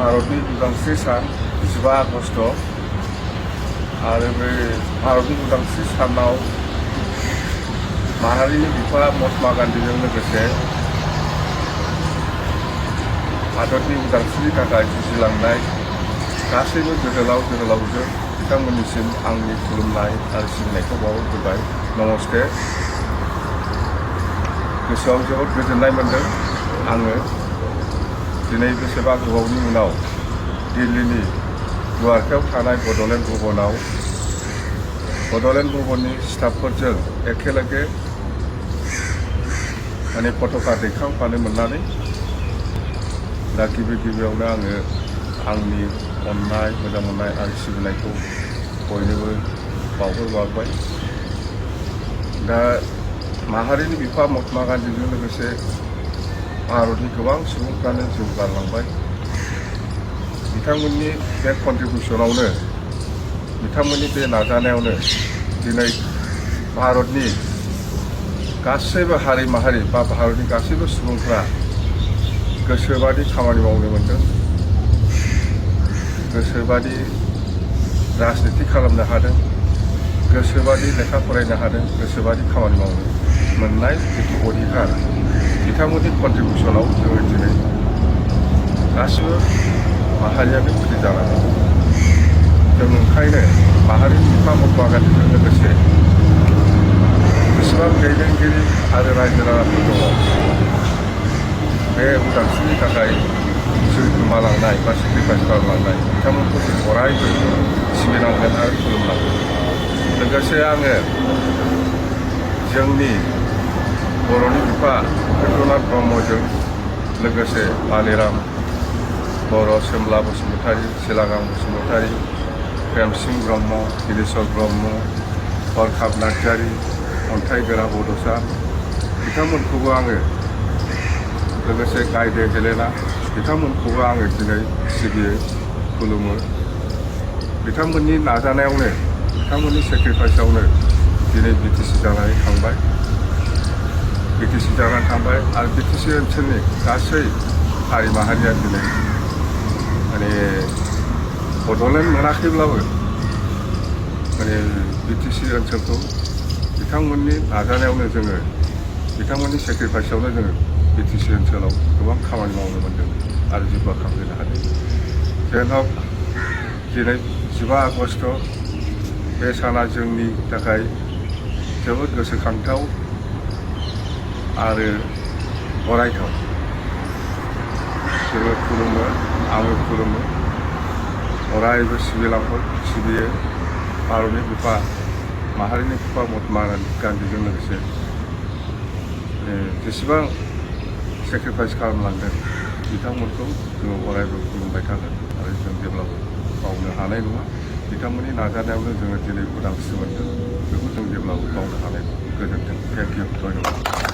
भारतनि उदांस्रि सान 15 आगस्ट आरो बे भारतनि उदांस्रि सानाव माहारिनि बिफा महात्मा गान्धीजों लोगोसे हादरनि उदांस्रिनि थाखाय जुजिलांनाय गासैबो जोहोलावजों बिथांमोननिसिम आंनि खुलुमनाय आरो सिबिनायखौ बावहरग्रोबाय। नमस्ते। गोसोआव जोबोद गोजोननाय मोन्दों आङो दिनै बेसेबा गोबावनि उनाव दिल्लीनि द्वारकायाव थानाय बड'लेण्ड भवननि स्टाफफोरजों एखेलगे पताका दैखांफानो मोननानै दा गिबियावनो आङो आंनि अननाय मोजां मोननाय आरो सिबिनायखौ बयनोबो बावहरबाय। दा माहारिनि बिफा महात्मा गान्धीजों लोगोसे भारतनि गोबां सुबुंफ्रानो जिउ गारलांबाय। बिथांमोननि बे कन्ट्रिबिउसनावनो बिथांमोननि बे नाजानायावनो दिनै भारतनि गासैबो हारि माहारि बा भारतनि गासैबो सुबुंफ्रा गोसोबादि खामानि मावनो मोनदों, गोसोबादि राजनिति खालामनो हादों, गोसोबादि लेखा फरायनो हादों, गोसोबादि खामानि मावनो मोननाय जिथु अधिकार बिथांमोननि कन्ट्रिबिउसनाव जोङो दिनै गासिबो माहारियानो खुसि जानानै जों ओंखायनो माहारिनि बिफा महात्मा गान्धीजों लोगोसे जेसेबां दैदेनगिरि आरो रायजो राजाफोर दङ बे उदांस्रिनि थाखाय जिउ गोमालांनाय बा सेक्रिफाइस खालामलांनाय बिथांमोनखौ जों अरायबो सिबिनांगोन आरो खुलुमनांगोन। लोगोसे आङो जोंनि बर'नि बिफा उपेन्द्रनाथ ब्रह्मजों लोगोसे बालिराम बर', सोमला बसुमतारी, सिलागां बसुमतारी, प्रेमसिं ब्रह्म, गिलेश्वर ब्रह्म, हरखाब नार्जारी, अन्थाइगोरा बड'सा बिथांमोनखौबो आङो लोगोसे गायदे हेलेना बिथांमोनखौबो आङो दिनै सिबियो खुलुमो। बिथांमोननि नाजानायावनो बिथांमोननि सेक्रिफाइसआवनो दिनै बिटिसि जानानै थांबाय आरो बिटिसि ओनसोलनि गासै हारि माहारिया दिनै बड'लेण्ड मोनाखैब्लाबो बिटिसि ओनसोलखौ बिथांमोननि नाजानायावनो जोङो बिथांमोननि सेक्रिफाइसआवनो जोङो बिटिसि ओनसोलाव गोबां खामानि मावनो मोन्दों आरो जौगाखांहोनो हादों। जेन'ब दिनै 15 आगस्ट बे साना जोंनि थाखाय जोबोद गोसोखांथाव आरो बरायथाव। जोङो खुलुमो, आंबो खुलुमो, अरायबो सिबियो भारतनि बिफा माहारिनि बिफा महात्मा गान्धीजों लोगोसे जेसेबां सेक्रिफाइस खालामलांदों बिथांमोनखौ जोङो अरायबो खुलुमबाय थागोन आरो जों जेब्लाबो बावनो हानाय नङा। बिथांमोननि नाजानायावनो जोङो दिनै उदांस्रि मोनदों, बेखौ जों जेब्लाबो बावनो हानाय नङा। गोजोन्थों। Thank you. धन्यबाद।